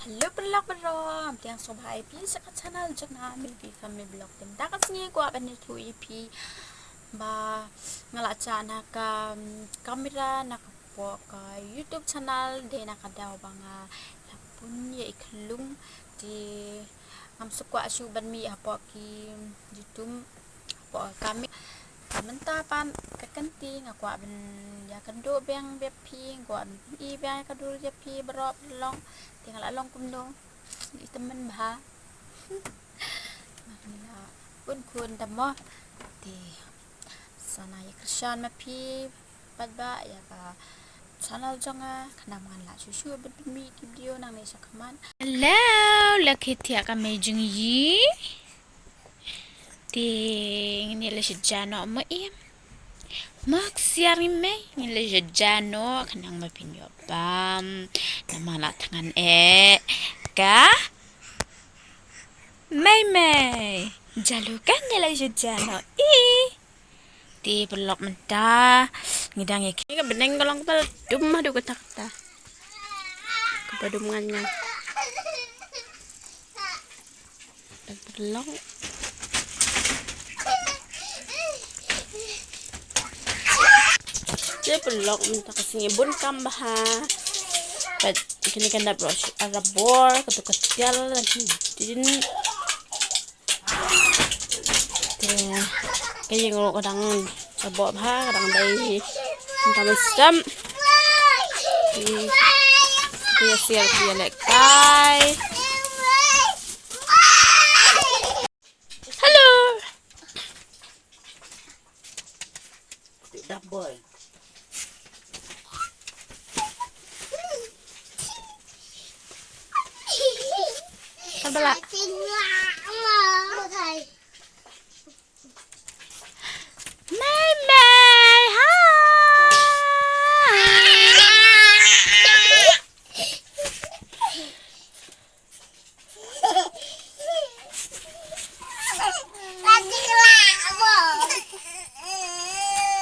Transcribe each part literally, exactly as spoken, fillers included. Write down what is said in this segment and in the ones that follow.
Hello paralok baroh, pdiang sngewbha ïa phi sha ka channel jong nga Milvi Family Vlog. Te mynta ka sngi kwah ban ïathuh ïa phi ba nga la shah na ka kamera na ka poh ka YouTube channel, dei na ka daw ba nga la pun ïa i khyllung. Te ngam sngewkwah shuh ban mih hapoh ki YouTube, hapoh ka kamera. Mynta pat ka kynti nga kwah ban ïakynduh biang ïa phi, nga kwah ban pyni biang ïa ka dur ïa phi baroh paralok. Te nga la long kumno, i tymmen bha. Nga la bun khun da mo. Te sa nga ïa kyrshan ma phi pat ba ïa ka channel jong nga, khnang ngan lah shuh shuh ban pynmih ki video nangne shakhmat. Hello, la khie thiah ka mei jong ngi. Te ngin ïa leit sha ja noh mo im. Mo ksiar ngi mei, ngin leit sha ja noh khnang ba phin ïoh bam. Namar la thngan eh ka mei mei. Jalu kan ïa leit sha ja noh i. Te paralok mynta ngi dang ïa ki ka bneng ka long kata dum haduh kata kata. Kaba dum ngan ngan. Dang paralok. Te paralok mynta ka sngi bun kam bha. Pat kine kan dap rosh arabor katu ka tial lagi din. Te ka ïing ruh ka dang jaboh bha, ka dang dei mynta mynsiem. Te ka ïa siar ka ïa lehkai. Hello. Mei Mei, hi.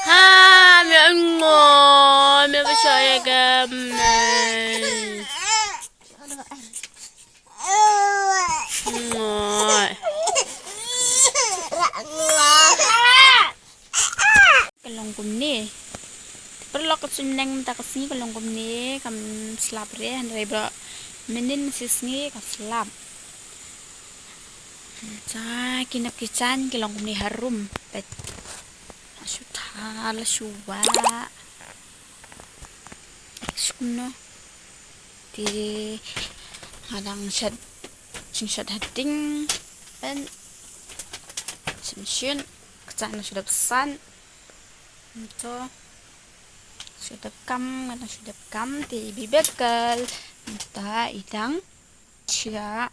Ha, mei, ngo, mei, ba shoh ïa ka mei. Ngo. Ka long kumne. Paralok ka suiñbneng mynta ka sngi ka long kumne, kam slap re, hynrei baroh mynnin mynsisngi ka slap. Sa ki nap ki chan ki long kumne harum. Peit. Shu tha la shu wah. Shu kumno. Te nga dang shet, shet ha ding. Peit. Shet shet. Ka chan shu dep san. Nto. Shu dep kam, nga dang shu dep kam, te i Bibekel. Nta i dang. Chia.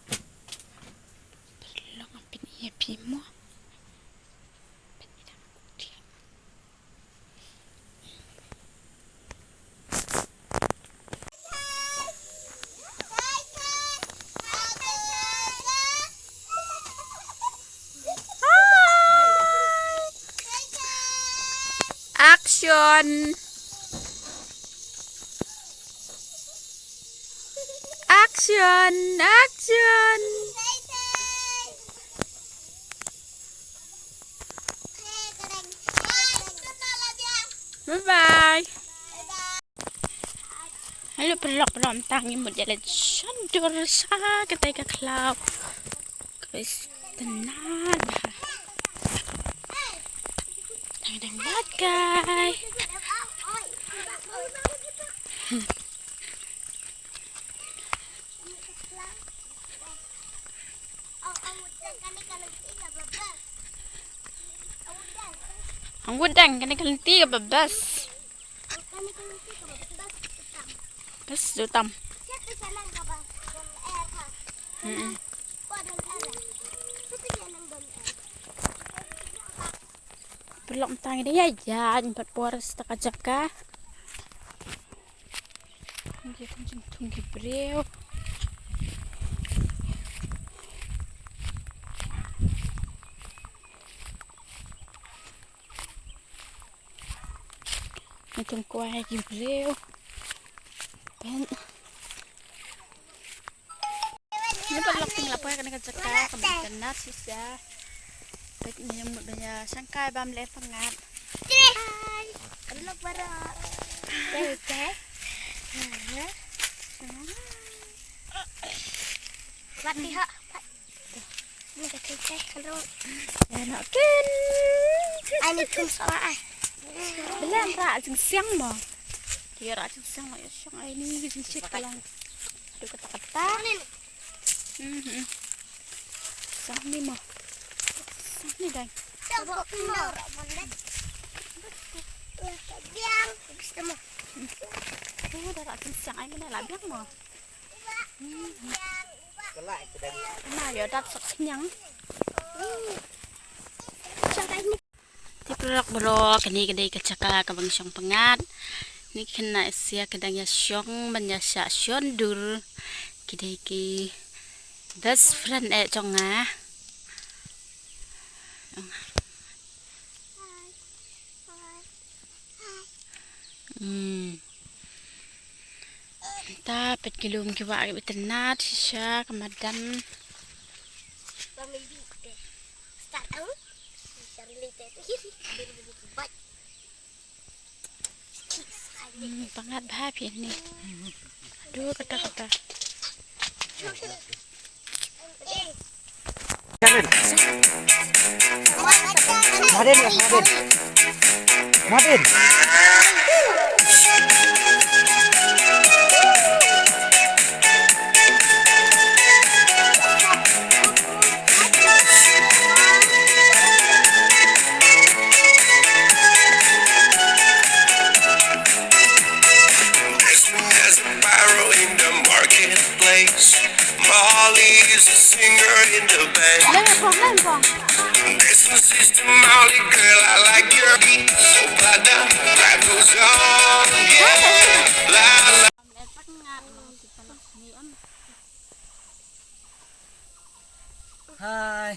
Paralok nga pyni ïa phi mo. Peit i dang. Chia. Action! Action! Action! Bye bye. Hello paralok, paralok, mynta ngi mut ïa leit sha dur sha katai ka khlaw. Ka itynnad bha. Dang dang bad kai. Hangwut dang kane ka lynti kaba best. Best tu tam. Mm-mm. Paralok mynta ngi dang ïaid ïaid pat por sa ka jaka. Ngi kum jingthung ki briew. Ngi kum kwai ki briew. Peit. Ni paralok, te ngi la poi ha kane ka jaka kaba itynnad shisha. Peit, ngi ïa mut ban ïa shangkai bam leh pyngngad. Paralok baroh. Te te. Wat ni ha. Ni ka te te kan ro. Ya na ken. Ai ni thum sa ai. Bela em ra jingsiang mo. Ki ra jingsiang mo, ïa shong ai ni jingshit ka long. Aduh, kata kata. Mhm. Sah ni mo. Sah ni dang. Oh, da ra jingsiang ai, mynne la biang mo. Mhm. Na ïa dat sak khñiang. Te paralok baroh, kane ka dei ka jaka kaba ngi shong pyngngad. Ni ki khynnah Asia ki dang ïa shong ban ïa shah shon dur. Ki dei ki best friend eh jong nga. Hmm. Ta peit ki lum ki wah kiba itynnad shisha, ka madan. Hmm, pyngngad bha phi ni. Aduh, kata kata. Martin, Martin. Martin. There's a barrel in the marketplace. Molly is a singer in the band. Lempong, lempong. This is Sister Molly, girl, I like your beat. So bada, life goes on, yeah. La, la. Hi.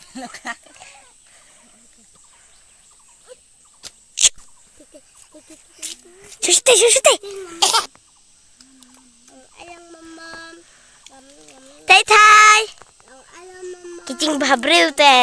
Shush, shush, shush. Tai tai. Ki jingbhabriew te.